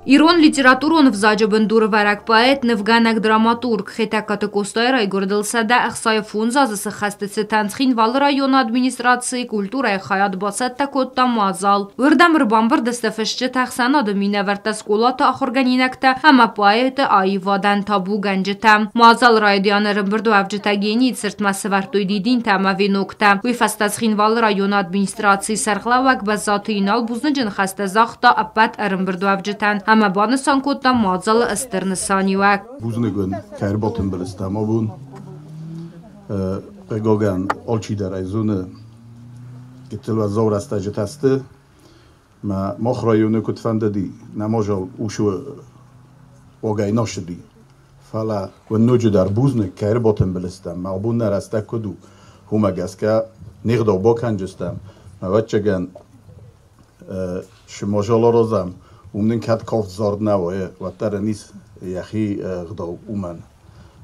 Ирон литературон ӕвзаджы бындурӕвӕрӕг поэт, нывгӕнӕг, драматург Хетӕгкаты Къостайы райгуырдыл 165 азы сыххӕсты цытӕн Цхинвалы районы администрацийы культурӕйы хайад бацӕттӕ кодта мадзал. Уырдӕм ӕрбамбырд сты фысджытӕ, ӕхсӕнады минӕвӕрттӕ, скъолаты ахуыргӕнинӕгтӕ ӕмӕ поэты аивадӕн табугӕнджытӕ. Мадзал райдианы ӕрӕмбырдуӕвджытӕ генийы цыртмӕ сӕвӕрдтой дидинтӕ ӕмӕ веноктӕ. Уый фӕстӕ Цхинвалы районы администрацийы сӕргълӕууӕг Бӕззаты Инал бузныджы ныхӕстӕ загъта ӕппӕт ӕрӕмбырдуӕвджытӕн ӕмӕ банысан кодта мадзалы стыр нысаниуӕг. Бузныг уын, кӕй ӕрбатымбыл стӕм абон. Хъыгагӕн, алчидӕр ӕй зоны, гыццыл уӕззау рӕстӕджытӕ сты. Мӕ мах районы куыд фӕндыди, нӕ мадзал усы уагӕй нӕ ссыди. Фӕлӕ уын ноджыдӕр бузныг, кӕй ӕрбатымбыл стӕм, мӕ абон нӕ рӕстӕг куыд у, уымӕ гӕсгӕ не гъдау бакӕнджыстӕм. Ӕвӕццӕгӕн, цы мадзал аразӕм, уым нын кӕд кафт зард нӕ уайы, уӕддӕр ын ис йӕхи ӕгъдау уымӕн.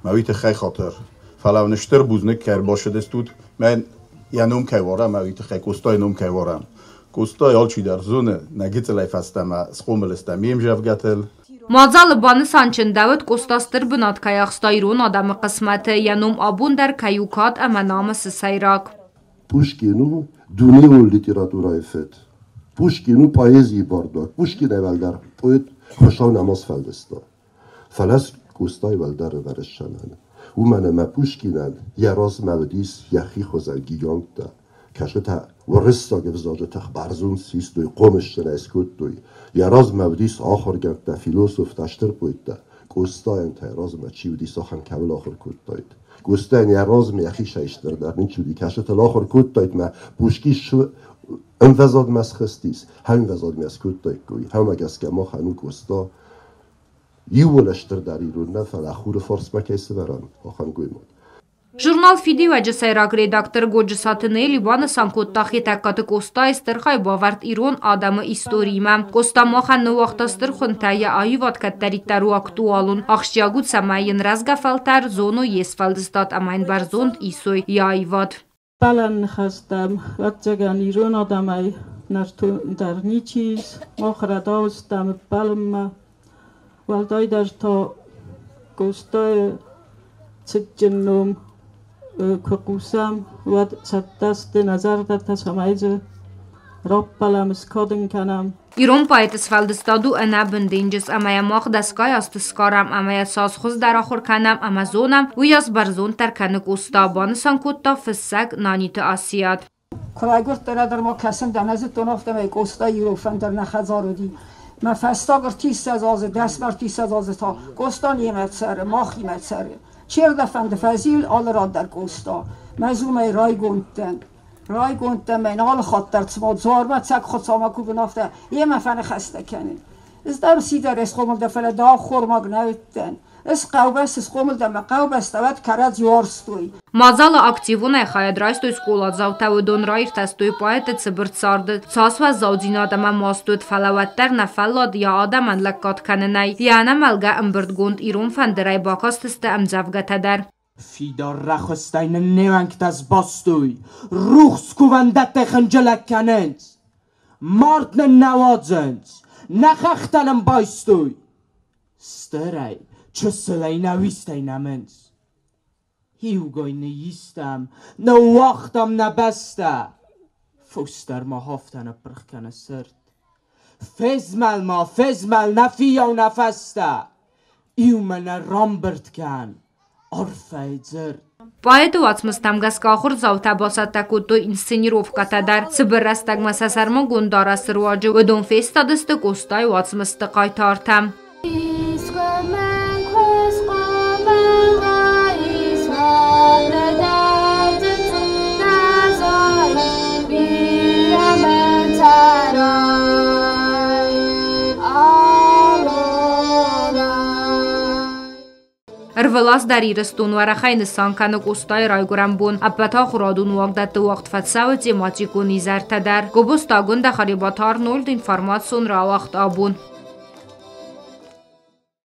Мӕ уый тыххӕй хатыр. Фӕлӕ уын стыр бузныг, кӕй ӕрбацыдыстут, мӕн йӕ ном кӕй уарӕм, уый тыххӕй Къостайы ном кӕй уарӕм. Къостай алчидӕр зоны, нӕ гыццылӕй фӕстӕмӕ схъомыл стӕм йе мзӕвгӕтыл. Мадзалы банысанчындӕуыд, Къоста стыр бынат кӕй ахста ирон адӕмы хъысмӕты, йӕ ном абон дӕр кӕй у кад ӕмӕ намысы сӕйраг. Пушкин у дунеон литературӕйы фыд. Пушкин у поэзийы бардуаг. Пушкинӕй уӕлдӕр поэт Хуыцау нӕма сфӕлдыста. Фӕлӕ Къостайы уӕлдӕр ӕвӕрыссӕнӕн. Уымӕн ӕмӕ Пушкинӕн йӕ размӕ уыдис йӕхи хуызӕн гиганттӕ, кӕцытӕ уырыссаг ӕвзаджы тых бӕрзонд систой, хъомысджынӕй скодтой. Йӕ размӕ уыдис ахуыргӕндтӕ, философтӕ, стыр поэттӕ. Къостайӕн та йӕ размӕ чи уыдис, ахӕм кӕуыл ахуыр кодтаид. Къостайӕн йӕ размӕ йӕхицӕй стырдӕр ничи уыди, кӕцытыл ахуыр кодтаид мӕ Пушкин ӕмвӕзадмӕ схызтис, ӕмвӕзадмӕ скодтаиккой. Ӕмӕ гӕсгӕ махӕн у Къоста иууыл стырдӕр ирон нӕ, фӕлӕ хуры фарсмӕ кӕй сӕвӕрӕм, ахӕм гоймаг. Журнал «Фидиуӕджы» сӕйраг редактор Годжысаты Нелли банысан кодта Хетӕгкаты Къостайы стыр хайбавӕрд ирон адӕмы историмӕ. Къоста махӕн ныууагъта стыр хуынтӕ, йӕ аивад кӕддӕриддӕр у актуалон. Ахсджиаг у, цӕмӕй йын рӕзгӕ фӕлтӕр зоной йе сфӕлдыстад ӕмӕ йын бӕрзонд исой йӕ аивад. Балӕн ныхӕстӕм, ӕвӕццӕгӕн, ирон адӕмӕй нӕртондӕр ничи ис. Мах рӕдау стӕм ӕппӕлынмӕ. Уӕлдайдӕр та Къостайы цытджын ном куы хъусӕм, уӕд цӕттӕ сты нӕ зӕрдӕтӕ, цӕмӕй дзы раппӕлӕм, скадын кӕнӕм. Ирон поэты сфӕлдыстад у ӕнӕбын денджыз, ӕмӕ йӕ мах дӕсгай азты сгарӕм ӕмӕ йӕ цас хуыздӕр ахуыр кӕнӕм ӕмӕ зонӕм, уыйас бӕрзонддӕр кӕны Къоста, банысан кодта фыссӕг Наниты Асиат. Куы райгуырдтӕн, ӕдӕр ма кӕсын дӕр нӕ зыдтон, афтӕмӕй Къоста ирон фӕндыр нӕ хӕдзар уыди. Мӕ фӕстаг 30 азы, 10 мӕ 30 азы та Къоста немӕ цӕры, махимӕ цӕры. Чердӕфӕнды фӕзил, алы ран дӕр Къоста. Мӕ зумӕй райгонд дӕн. Райгонд дӕн мӕн алы хатт дӕр, цыма дзуармӕ цӕг Хуыцаумӕ кувын, афтӕ йемӕ фӕныхӕстӕ кӕнын. Ӕз дӕр сидӕрӕй схъомыл дӕн, фӕлӕ дӕ ӕххормаг нӕ уыдтӕн. Ӕз хъӕубӕсты схъомыл дӕн ӕмӕ хъӕубӕстӕ уӕд кӕрӕдзи уарзтой. Мадзалы активонӕй хайад райстой скъоладзаутӕ, уыдон раиртӕстой поэты цыбыр царды. Цас уӕззаудзинад ӕмӕ маст уыд, фӕлӕ уӕддӕр нӕ фӕллад йӕ адӕмӕн лӕггад кӕнынӕй. Йӕ ӕнӕмӕлгӕ ӕмбырдгонд «Ирон фӕндыр»-ӕй бакастысты ӕмдзӕвгӕтӕ дӕр. Фидар рӕхуыстӕй нын не уӕнгтӕ сбастой, рухс кувӕндӕттӕй хынджылӕг кӕнынц. Мард нын нӕ уадзынц, нӕ хӕхтӕ нын байстой. Стырӕй, чысылӕй нӕ уистӕй нӕмынц. Иугай ныйистам, ныууагътам нӕ бӕстӕ. Фос дӕр ма афтӕ ныппырх кӕны цырд. Фезмӕл ма, фезмӕл, нӕ фиййау нӕ фӕстӕ. Иумӕ нӕ рамбырд кӕн, арфӕйы дзырд. Поэты уацмыстӕм гӕсгӕ ахуырдзаутӕ бацӕттӕ кодтой инсценировкӕтӕ дӕр. Цыбыр рӕстӕгмӕ сӕ сӕрмагонд дарӕсы руаджы уыдон фестадысты Къостайы уацмысты хъайтартӕ. Ӕрвылаз дӕр Ирыстон уӕрӕхӕй нысан кӕны Къостайы райгуырӕн бон. Ӕппӕт ахуырадон уагдӕтты уагъд фӕцӕуы тематикон изӕртӕ дӕр. Гобозты Агуындӕ, Харебаты Арнольд, информацион рауагъд абон.